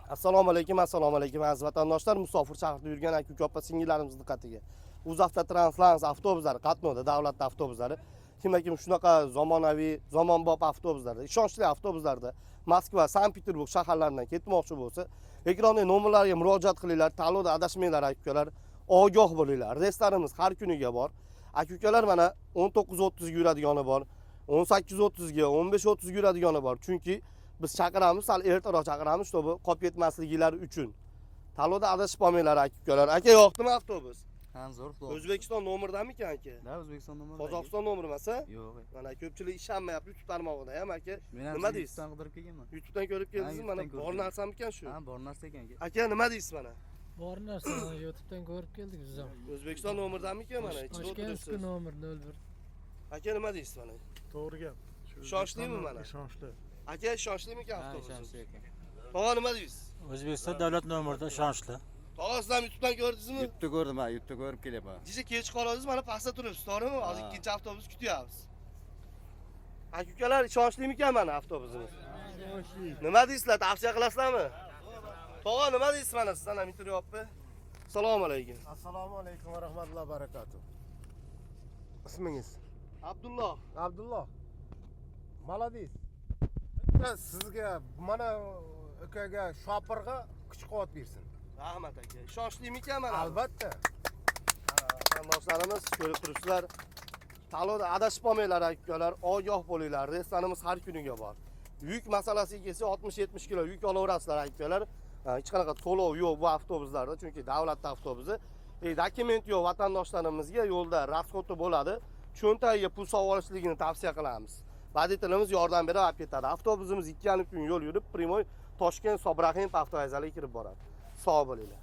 Assalomu alaykum, assalomu alaykum, aziz vatandoshlar, musofir shaharda yurgan aka, uka, opa, singillarimiz diqqatiga. UzAvtotrans avtobuslari qatnovda, davlat avtobuslari. Kimda kim shunaqa zamonaviy, zamonbop avtobuslarda, ishonchli avtobuslarda Moskva, Sankt-Peterburg shaharlaridan ketmoqchi bo'lsa, ekrandagi nomerlarga murojaat qilinglar, tanlovda adashmanglar, aka ukalar, ogoh bo'linglar. Reyslarimiz har kuniga bor. Aka ukalar, mana 19:30 ga yuradigani bor, 18:30 ga, 15:30 ga yuradigani bor. Chunki biz chaqiramiz, sal ertaroq chaqiramiz, чтобы qolib ketmasligingiz uchun. Tanlovda adashib qolmanglar, aka ukalar. Aka, yoqdimi avtobus? Ha, zo'r, xudo. O'zbekiston nomerdamikan, aka? Да, O'zbekiston nomeri. Qozog'iston nomeri emas, a? Yo'q. Mana ko'pchilik ishonmayapti YouTube tarmog'ida ham, aka. Men ham Nima deysiz? YouTube'dan qidirib kelganman. YouTube'dan ko'rib keldingizmi? Mana YouTube'dan ko'rib bor keldim. narsamikan shu? Ha, bor narsa ekan, aka. Aka, nima deysiz mana? Bor narsa, YouTube'dan ko'rib keldik biz ham. O'zbekiston nomerdamikan mana? Ichida Toshkentskiy o'tiribsiz. Nomer 01. Aka, nima deysiz mana? To'g'ri gap. Shu Ishonchlimi mana? Ishonchli. Aka, ishonchlimikan Ha, avtobus? ishonchli ekan. Tog'a, nima deysiz? O'zbekiston davlat nomerida ishonchli. Tog'a, siz ham YouTube'dan ko'rdingizmi? YouTube'da ko'rdim, ha, YouTube'da ko'rib kelyapman. Kecha kech qoladingiz, mana pastda turibsiz, to'g'rimi? Hozir Ha. ikkinchi avtobus kutyapmiz. Aka, ukalar, ishonchlimikан mana avtobusimiz? Nima deysizlar, tavsiya qilasizlarmi? Tog'a, nima deysiz mana, sizdan ham intervyu olibmi? Assalomu alaykum. Assalomu alaykum va rahmatullohi va barakatuh. Ismingiz? Abdulloh. Abdulloh. Молодец. Bitta sizga, mana ukaga, shopirga kuch quvvat bersin. Rahmat, aka. Ishonchlimikан mana? Albatta. Vatandoshlarimiz, ko'rib turibsizlar. Tanlovda adashib qolmanglar, aka, ukalar, ogoh bo'linglar. Reyslarimiz har kuniga bor. Yuk masalasiga kelsa, 60-70 kilo yuk olaverasizlar, aka, ukalar. Hech qanaqa to'lov yo'q bu avtobuslarda, chunki davlat avtobusi. Dokument yo'q vatandoshlarimizga yo'lda расход i bo'ladi. Cho'ntagiga pul solib olishligini tavsiya qilamiz. Водитель imiz yordam berib olib ketadi. Avtobusimiz 2,5 kun yo'l yurib, прямой Toshkent Sobrahim avtovokzaliga kirib boradi. Sog' bo'linglar.